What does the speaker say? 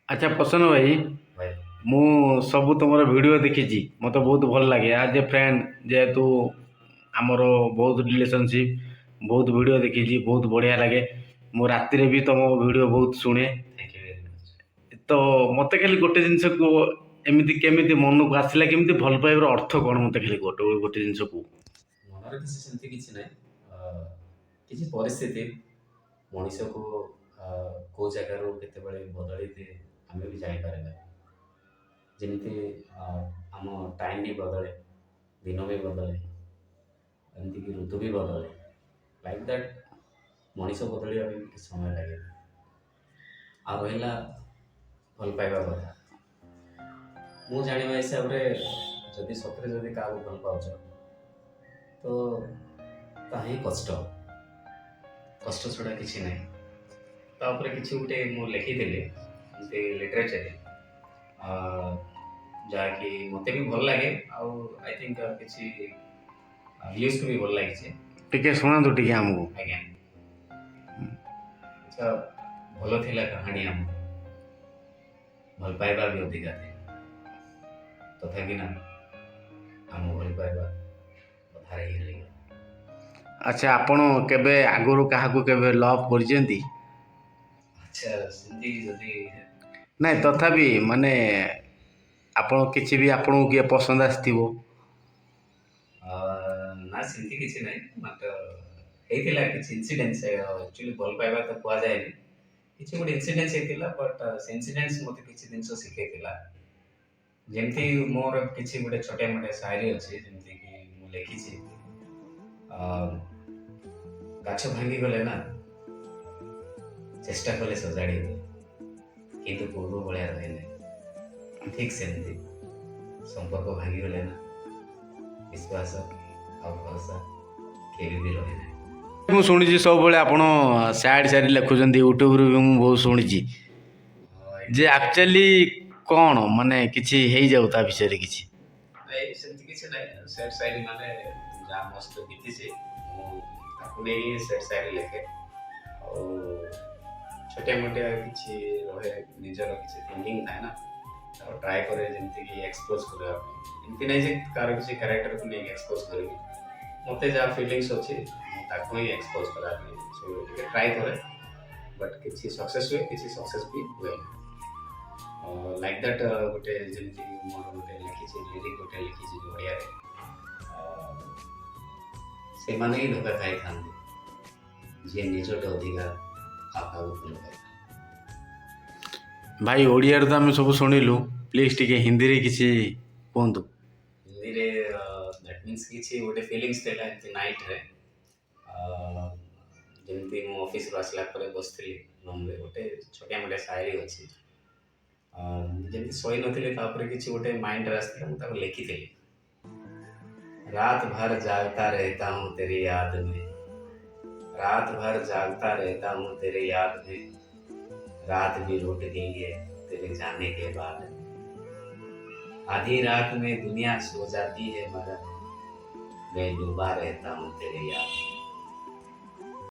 ଆଚ୍ଛା ପ୍ରସନ୍ନ ଭାଇ, ଭାଇ। ମୁଁ ସବୁ ତୁମର ଭିଡ଼ିଓ ଦେଖିଛି, ମୋତେ ବହୁତ ଭଲ ଲାଗେ। ଆଜ୍ ଏ ଫ୍ରେଣ୍ଡ, ଯେହେତୁ ଆମର ବହୁତ ରିଲେସନସିପ୍, ବହୁତ ଭିଡ଼ିଓ ଦେଖିଛି, ବହୁତ ବଢ଼ିଆ ଲାଗେ। ମୁଁ ରାତିରେ ବି ତୁମ ଭିଡ଼ିଓ ବହୁତ ଶୁଣେ। Thank you very much. ତ ମୋତେ ଖାଲି ଗୋଟେ ଜିନିଷ କୁହ, ଏମିତି କେମିତି ମନକୁ ଆସିଲା, କେମିତି ଭଲ ପାଇବାର ଅର୍ଥ କ'ଣ? ମୋତେ ଖାଲି ଗୋଟେ ଗୋଟେ ଜିନିଷ କୁହ। ମନରେ କିଛି ସେମିତି କିଛି ନାହିଁ। କିଛି ପରିସ୍ଥିତି ମଣିଷକୁ କେଉଁ ଜାଗାରୁ କେତେବେଳେ ବଦଳେଇ ଦିଏ, ଆମେ ବି ଜାଣିପାରେ ନା। ଯେମିତି ଆମ ଟାଇମ୍ ବି ବଦଳେ, ଦିନ ବି ବଦଳେ, ଏମିତିକି ଋତୁ ବି ବଦଳେ, ଲାଇକ୍ that ମଣିଷ ବଦଳିବା ପାଇଁ ବି କିଛି ସମୟ ଲାଗେ। ଆଉ ରହିଲା ଭଲ ପାଇବା କଥା, ମୁଁ ଜାଣିବା ହିସାବରେ ଯଦି ସତରେ ଯଦି କାହାକୁ ଭଲ ପାଉଛ, ତ ତାହା ହିଁ କଷ୍ଟ, କଷ୍ଟ ଛଡ଼ା କିଛି ନାହିଁ। ତାପରେ କିଛି ଗୋଟେ ମୁଁ ଲେଖିଥିଲି ଏମିତି ଲିଟରେଚରରେ, ଯାହାକି ମୋତେ ବି ଭଲ ଲାଗେ ଆଉ I think କିଛି ଭ୍ୟୁଜକୁ ବି ଭଲ ଲାଗିଛି। ଟିକେ ଶୁଣାନ୍ତୁ ଟିକେ ଆମକୁ। ଆଜ୍ଞା। ଆଚ୍ଛା, ଭଲ ଥିଲା କାହାଣୀ ଆମର, ଭଲ ପାଇବା ବି ଅଧିକା ଥିଲା, ତଥାପି ନା ଆମ ଭଲ ପାଇବା ଅଧାରେ ହିଁ ରହିଗଲା। ଆଚ୍ଛା, ଆପଣ କେବେ ଆଗରୁ କାହାକୁ କେବେ ଲଭ୍ କରିଛନ୍ତି? ଆଚ୍ଛା, ସେମିତି ଯଦି ନାଇଁ, ତଥାପି ମାନେ ଆପଣ କିଛି ବି ଆପଣଙ୍କୁ କିଏ ପସନ୍ଦ ଆସିଥିବ? ନା, ସେମିତି କିଛି ନାହିଁ। ମାତ୍ର ହେଇଥିଲା କିଛି ଇନସିଡେଣ୍ଟସ୍। ଆକ୍ଚୁଆଲି ଭଲ ପାଇବା ତ କୁହାଯାଏନି, କିଛି ଗୋଟେ ଇନସିଡେଣ୍ଟସ୍ ହେଇଥିଲା, ବଟ୍ ସେ ଇନସିଡେଣ୍ଟସ୍ ମୋତେ କିଛି ଜିନିଷ ଶିଖେଇଥିଲା। ଯେମିତି ମୋର କିଛି ଗୋଟେ ଛୋଟିଆ ମୋଟିଆ ସାୟରୀ ଅଛି, ଯେମିତିକି ମୁଁ ଲେଖିଛି, ଗାଛ ଭାଙ୍ଗିଗଲେ ନା ଚେଷ୍ଟା କଲେ ସଜାଡ଼ି ହୁଏ, କିନ୍ତୁ ପୂର୍ବ ଭଳିଆ ରହେ ନାହିଁ। ଠିକ୍ ସେମିତି ସମ୍ପର୍କ ଭାଙ୍ଗିଗଲେ ନା ବିଶ୍ୱାସ ଆଉ ଭରସା କେବେ ବି ରହେ ନାହିଁ। ମୁଁ ଶୁଣିଛି ସବୁବେଳେ ଆପଣ ସ୍ୟାଡ଼ ସାୟରୀ ଲେଖୁଛନ୍ତି, ୟୁଟ୍ୟୁବରୁ ବି ମୁଁ ବହୁତ ଶୁଣିଛି ଯେ ଆକ୍ଚୁଆଲି କ'ଣ ମାନେ କିଛି ହେଇଯାଉ ତା ବିଷୟରେ କିଛି। ନାଇଁ, ସେମିତି କିଛି ନାହିଁ। ସ୍ୟାଡ଼ ସାୟରୀ ମାନେ ଯାହା ମୋ ସହିତ ବିତିଛି, ମୁଁ ତାକୁ ନେଇ ସ୍ୟାଡ଼ ସାୟରୀ ଲେଖେ। ଆଉ ଛୋଟିଆ ମୋଟିଆ କିଛି ରହେ, ନିଜର କିଛି ଥିଙ୍କିଂ ଥାଏ ନା, ତାକୁ ଟ୍ରାଏ କରେ ଯେମିତିକି ଏକ୍ସପୋଜ୍ କରିବା ପାଇଁ। ଏମିତି ନାହିଁ ଯେ କାହାର କିଛି କ୍ୟାରେକ୍ଟରକୁ ନେଇକି ଏକ୍ସପୋଜ୍ କରିବି। ମୋତେ ଯାହା ଫିଲିଙ୍ଗସ୍ ଅଛି, ମୁଁ ତାକୁ ହିଁ ଏକ୍ସପୋଜ୍ କରିବା ପାଇଁ ସବୁବେଳେ ଟିକେ ଟ୍ରାଏ କରେ। ବଟ୍ କିଛି ସକ୍ସେସ୍ ହୁଏ, କିଛି ସକ୍ସେସ୍ ବି ହୁଏନି। ଲାଇକ୍ that ଗୋଟେ ଯେମିତି ମୋର ଗୋଟେ ଲେଖିଛି, ଲିରିକ୍ ଗୋଟେ ଲେଖିଛି ଯେଉଁ ଓଡ଼ିଆରେ, ସେମାନେ ହିଁ ଧୋକା ଖାଇଥାନ୍ତି ଯିଏ ନିଜଠୁ ଅଧିକା ଆଉ କାହାକୁ ଭଲ ପାଇଥାଏ। ଭାଇ, ଓଡ଼ିଆରେ ତ ଆମେ ସବୁ ଶୁଣିଲୁ, ପ୍ଲିଜ୍ ଟିକେ ହିନ୍ଦୀରେ କିଛି କୁହନ୍ତୁ। ହିନ୍ଦୀରେ that means କିଛି ଗୋଟେ ଫିଲିଙ୍ଗସ୍ ଥିଲା ଏମିତି ନାଇଟ୍ରେ, ଯେମିତି ମୁଁ ଅଫିସରୁ ଆସିଲା ପରେ ବସିଥିଲି ରୁମ୍ରେ, ଗୋଟେ ଛୋଟିଆ ମୋଟିଆ ସାୟରୀ ଅଛି। ଯେମିତି ଶୋଇନଥିଲି, ତାପରେ କିଛି ଗୋଟେ ମାଇଣ୍ଡରେ ଆସିଥିଲା, ମୁଁ ତାକୁ ଲେଖିଥିଲି। रात भर जागता रहता हूँ तेरी याद में, रात भर जागता रहता हूँ तेरी याद में, रात भी रूठ गई है तेरे जाने के बाद। आधी रात में दुनिया सो जाती है, मगर मैं डूबा रहता हूँ तेरे याद।